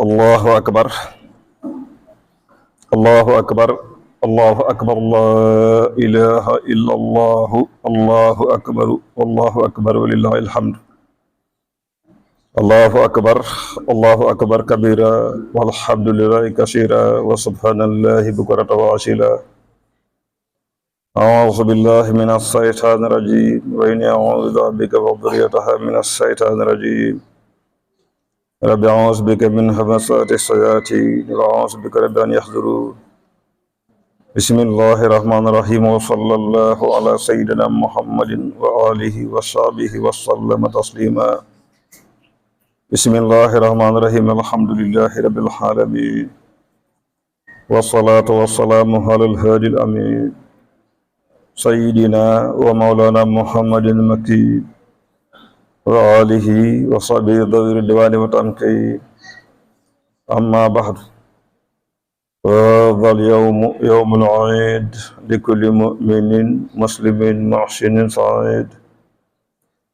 الله أكبر الله أكبر الله أكبر لا إله إلا الله الله أكبر والله أكبر ولله الحمد الله أكبر كبيرا والحمد لله كثيرا وسبحان الله بكرة وأصيلا أعوذ بالله من الشيطان الرجيم وإني أعوذ بك وذريتها من الشيطان الرجيم رب أعوذ بك من همزات الشياطين وأعوذ بك رب أن يحضرون بسم الله الرحمن الرحيم وصلى الله على سيدنا محمد وآله وصحبه وسلم تسليما بسم الله الرحمن الرحيم الحمد لله رب العالمين والصلاة والسلام على الهادي الأمين سيدنا ومولانا محمد المكي وآله وصحبه ذوي الرضوان والتمكين أما بعد هذا اليوم يوم العيد لكل مؤمن مسلم محسن سعيد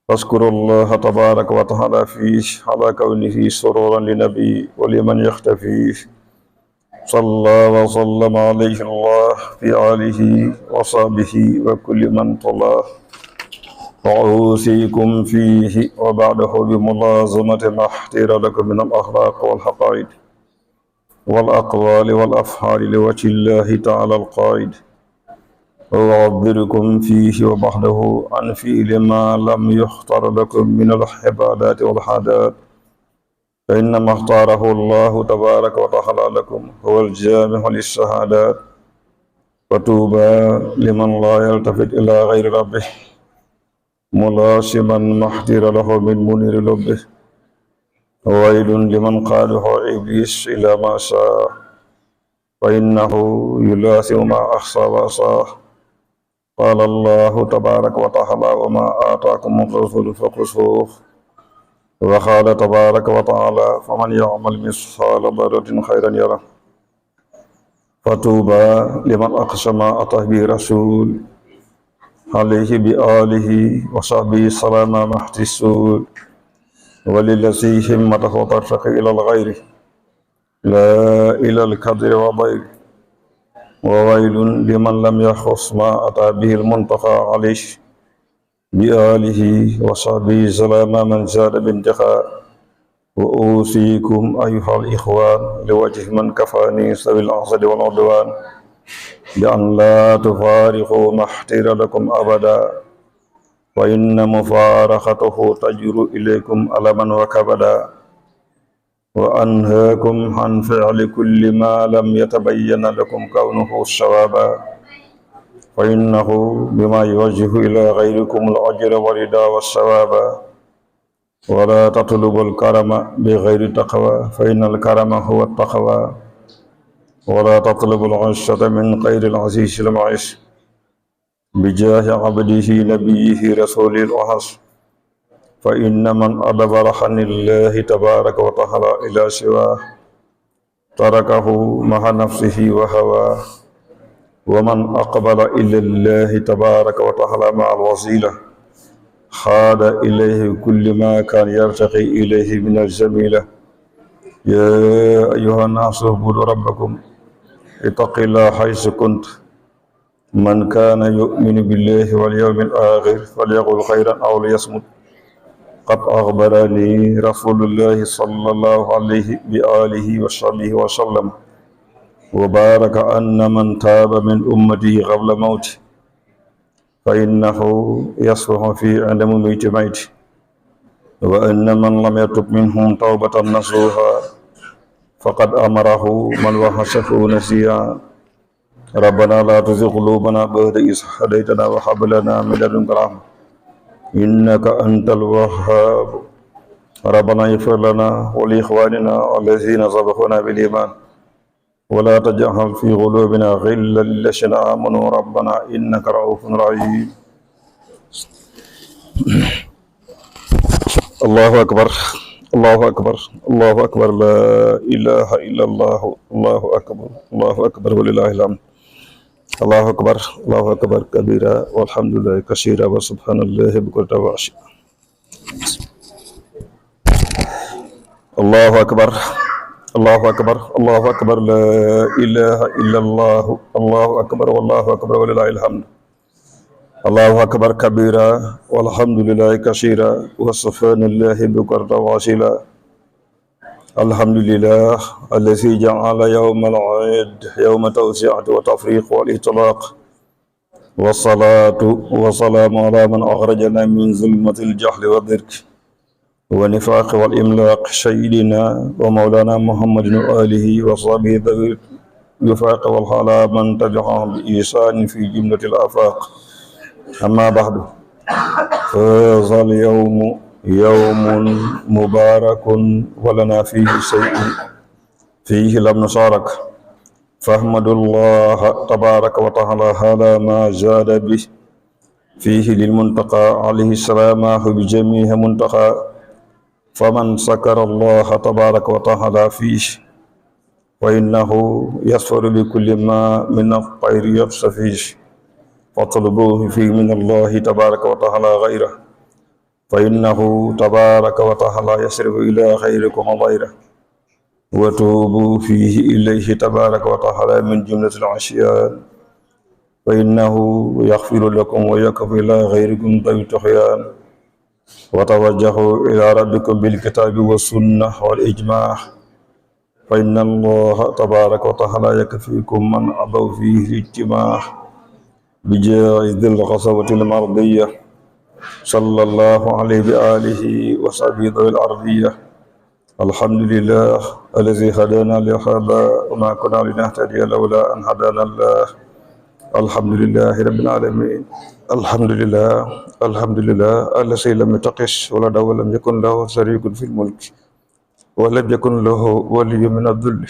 فاذكروا الله تبارك وتعالى فيه على كونه سرورا لنبي ولمن يختفيه صلى وسلم عليه الله في آله وصحبه وكل من طلاه وأوصيكم فيه وبعده بملازمة ما اختير لكم من الأخلاق والحقائد والأقوال والأفعال لوجه الله تعالى القائد وأعذركم فيه وبعده عن فعل ما لم يختر لكم من العبادات والعادات فإنما اختاره الله تبارك وتعالى لكم هو الجامع للشهادات وطوبى لمن لا يلتفت إلى غير ربه ملاشما ما اختير له من منير لبه وويل لمن قاده إبليس إلى ما شاء فإنه يلاسم ما أحصى وأصاه قال الله تبارك وتعالى وما آتاكم الرسول فخذوه وقال تبارك وتعالى فمن يعمل مثقال ذرة خيرا يره فطوبى لمن أقسم أتى به رسول عليه بآله وصحبه سلام محت السول وللذي همته ترفق إلى الغير لا إلى الكدر وضير وويل لمن لم يخص ما أتى به المنتقى عليه بآله وصحبه سلام من زاد بانتقاء وأوصيكم أيها الإخوان لوجه من كفاني سوي العصد والعدوان بأن لا تفارقوا ما احتر لكم أبدا وإن مفارقته تجر إليكم ألما وكبدا وأنهاكم عن فعل كل ما لم يتبين لكم كونه صوابا فإنه بما يوجه إلى غيركم الأجر والرضا والثواب ولا تطلبوا الكرم بغير تقوى فإن الكرم هو التقوى ولا تطلبوا العزة من غير العزيز المعز بجاه عبده نبيه رسول الأحس فإن من أدبر عن الله تبارك وتعالى إلى سواه تركه مع نفسه وهواه ومن أقبل إلى الله تبارك وتعالى مع الوسيلة خاد إليه كل ما كان يرتقي إليه من الجميلة يا أيها الناس اعبدوا ربكم اتقوا الله حيث كنت من كان يؤمن بالله واليوم الآخر فليقل خيرا أو ليصمت قد أخبرني رسول الله صلى الله عليه بآله وصحبه وسلم وبارك أن من تاب من أمته قبل موته فإنه يصلح في عدم ميت وأن من لم يتب منهم توبة نصوحا فقد أمره من وحشه نسيا ربنا لا تزغ قلوبنا بعد إذ هديتنا وهب لنا من لدنك رحمة إنك أنت الوهاب ربنا اغفر لنا ولإخواننا الذين سبقونا بالإيمان ولا تجعل في قلوبنا غلا للذين آمنوا ربنا إنك رؤوف رحيم الله أكبر الله أكبر الله أكبر لا إله إلا الله الله أكبر ولله الحمد الله أكبر كبيرا والحمد لله كثيرا وسبحان الله بكرة وأصيلا الله أكبر الله أكبر الله أكبر لا إله إلا الله الله أكبر والله أكبر ولله الحمد الله أكبر كبيرا والحمد لله كثيرا وسبحان الله بكرة وأصيلا الحمد لله الذي جعل يوم العيد يوم توسعة وتفريق والإطلاق والصلاة والسلام على من أخرجنا من ظلمة الجهل والدرك ونفاق والإملاق سيدنا ومولانا محمد وآله وصحبه ذوي الوفاق والحلا من تبعهم بإحسان في جملة الآفاق أما بعد فهذا اليوم يوم مبارك ولنا فيه شيء فيه لم نشارك فاحمد الله تبارك وتعالى على ما زاد به فيه للمنتقى عليه السلام بجميع منتقى فمن شكر الله تبارك وتعالى فيه فإنه يسفر بكل ما من الطير يبص فيه فاطلبوه فيه من الله تبارك وتعالى غيره فإنه تبارك وتعالى يصرف إلى خيركم غيره وتوبوا فيه إليه تبارك وتعالى من جملة العصيان فإنه يغفر لكم ويكفي إلى غيركم ذوي الطغيان وتوجهوا إلى ربكم بالكتاب والسنة والإجماع فإن الله تبارك وتعالى يكفيكم من أبوا فيه الاجتماع بجاه ذي الغصوة المرضية صلى الله عليه بآله وصحبه ذوي الأرضية الحمد لله الذي هدانا لهذا وما كنا لنهتدي لولا أن هدانا الله الحمد لله رب العالمين الحمد لله الحمد لله الذي لم يتقش ولد ولم يكن له شريك في الملك ولم يكن له ولي من الذل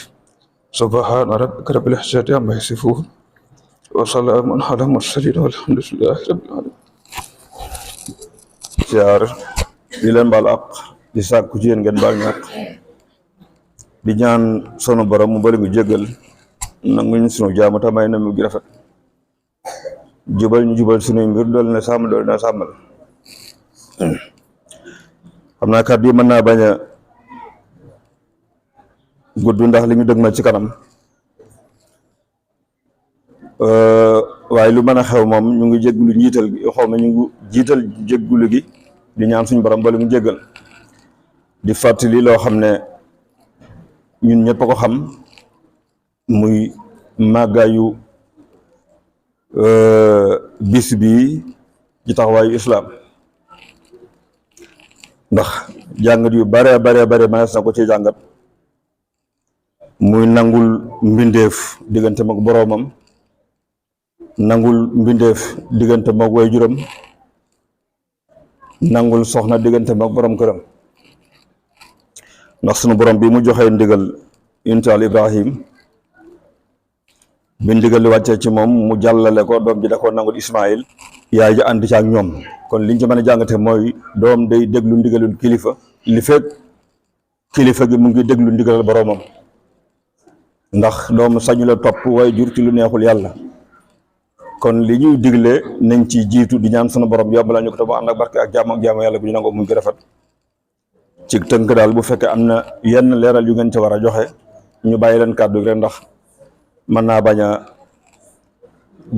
سبحان ربك رب العزة عما يصفون وسلام على المرسلين والحمد لله رب العالمين siyaar di leen baal àq di sàkku ci yéen ngeen baal ñàkk di ñaan sunu borom mu bari mu jéggal nanguñ sunu jaamu tamay na mu gi rafet jubal ñu jubal sunuy mbir dool na sàmmal xam naa kàddu yi mën naa bañ a gudd ndax li ñu dëgmal ci kanam waaye lu mën a xew moom ñu ngi jéggulu njiital gi xaw ma ñu ngi jiital jéggulu gi di ñaan suñu borom bala mu jéggal di fàttali loo xam ne ñun ñëpp a ko xam muy màggaayu bis bi ci taxawaayu islaam ndax jàngat yu bare manees na ko ci jàngat muy nangul mbindeef diggante mag boroomam nangul mbindeef diggante mag way juram nangul soxna diggante mag borom këram ndax sunu borom bi mu joxee ndigal intaal Ibrahim bi ndigal li wàccee ci moom mu jàllale ko doom ji da ko nangul Ismaïl yaay ji ànd ci ak ñoom kon liñ ci mën a jàngate mooy doom day déglu ndigalul kilifa li fekk kilifa gi mu ngi déglu ndigalal boroomam ndax doom sañu la topp waaye jur ci lu neexul yàlla kon li ñuy digle nañ ci jiitu di ñaan sunu borom yomb la ñu ko te bu ànd ak barke ak jàmm yàlla bu ñu nangoo muñ ko rafet ci tënk daal bu fekkee am na yenn leeral yu ngeen ci war a joxe ñu bàyyi leen kàddu gi rek ndax mën naa bañ a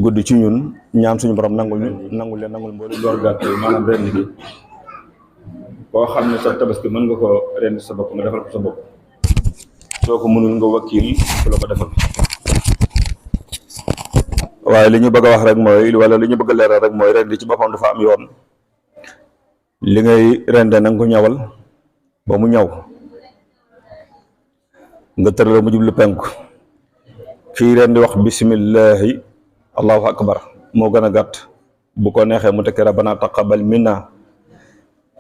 gudd ci ñun ñaan suñu borom nangul leen nangul mboolem door gàtt yi maanaam ren gi koo xam ne sa tabaski mën nga ko ren sa bopp nga defal ko sa bopp soo ko mënul nga wakiil ku la ko defal waaye li ñu bëgg a wax rek mooy wala li ñu bëgg a leeral rek mooy ren di ci boppam dafa am yoon li ngay rende na nga ko ñawal ba mu ñaw nga tëral mu jublu penku kii ren di wax bismillahi allahu akbar moo gën a gàtt bu ko neexee mu tekki rabbana taqabbal minna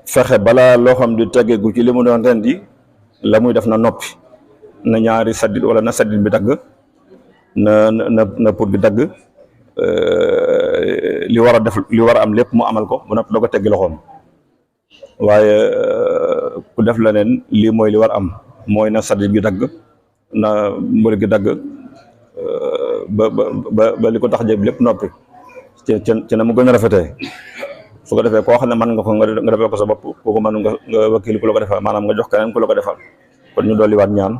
fexe balaa loo xam di teggeegu ci li mu doon ren di la muy def na noppi na ñaari saddit wala na saddit bi dagg na pour bi dagg li war a def li war a am lépp mu amal ko bu noppi doo ko teggi loxoom waaye ku def la neen lii mooy li war am mooy na saddit gi dagg na mbër gi dagg ba li ko tax jëb lépp noppi ci na mu gën a rafetee su ko defee koo xam ne mën nga ko nga defee ko sa bopp kooku mën nga wakiil ku la ko defal maanaam nga jox keneen ku la ko defal kon ñu dolli waat ñaan